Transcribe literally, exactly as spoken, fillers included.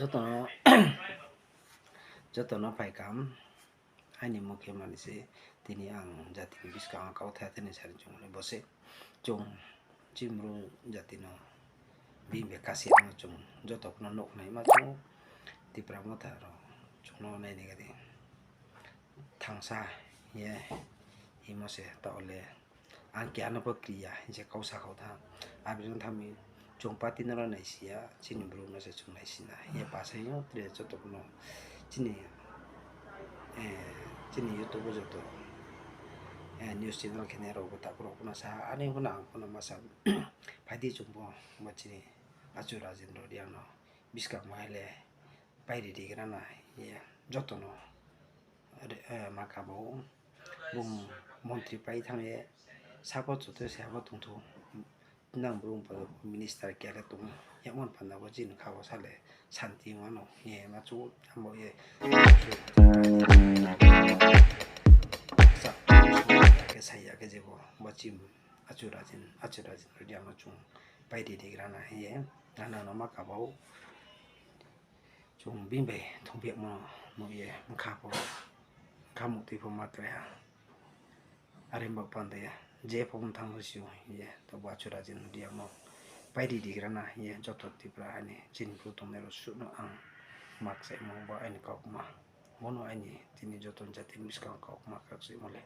Joto no, joto no phaikam, aini mung khe mani se, tini ang jati ni buskang wo kauthai tini sari chung le bo se, chung chini Bru jati no bini bai kasi no chung joto no nuhnaima chung Tipra Motha rao chung no nai ni gadi thangsa ye himo se taoh le ang keha no pho kri ya hing se kau sa kau tha. Abo jang thanng mi chung party no ro naisi ya, chini Bru no se chung naisi na hing ye pasa yo tre joto no chini, chini YouTube wo joto news channel khenai rao bo takhu rao pho no sa ha, ani pho no ang pho no ma sa, phai di chung pho bo chini Achu Rajen Reang no buskang wo hai le pai ri ri gra na hing ye joto no ma kaba ou. Bung montri pai thanng ye, sa pho chutu se ha pho tongthu, nang Bru pho minister keha le tong yagmo ni panda wo chini kha wo sa le santi ong ano hing ye ma chu amo ye, khe sa ya khe je bo, bo chini Achu Rajen, Achu Rajen Reang no chung pai ri ri gra na hing ye, nang no ma kaba ou. Chung bini bai thungphi yagmo no nuh ye, bkha pho, bkha muhtui pho ma krai ha. Are bo panda ye, je pho bung thanng si ou hing ye, taoh bo Achu Rajen Reang no pai ri ri gra na hing ye, joto Tipra aini chini Bru tongnai rao suh no ang ma kchaimo bo aini kaukma. Bo no aini tini joto jati ni buskang kaukma kchaimo le.